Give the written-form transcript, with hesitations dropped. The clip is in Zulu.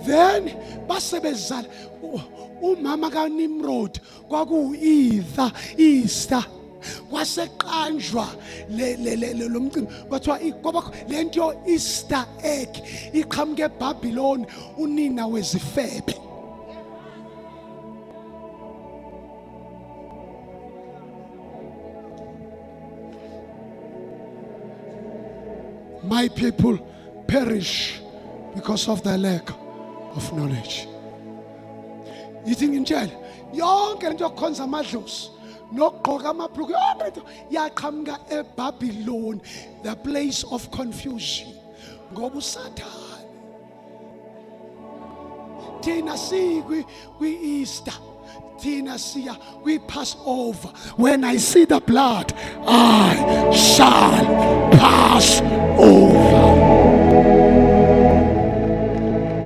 Then basebezala umama kaNimrod kwakuyi-Ether, Easter. Kwaseqanjwa le le le lo mcimbi kwathiwa kwaba lento yo Easter egg iqhamuke eBabylon, unina wezifebe. My people perish because of the lack of knowledge. Yithi ngintshele yonke lento yokukhonza amadlozi nokugqoka amabhuluku, yonke lento yaqhamuka eBabylon, the place of confusion, ngoba uSathane thina sikwi kwi-Easter, thina siya kwi-Passover. When I see the blood, I shall pass over.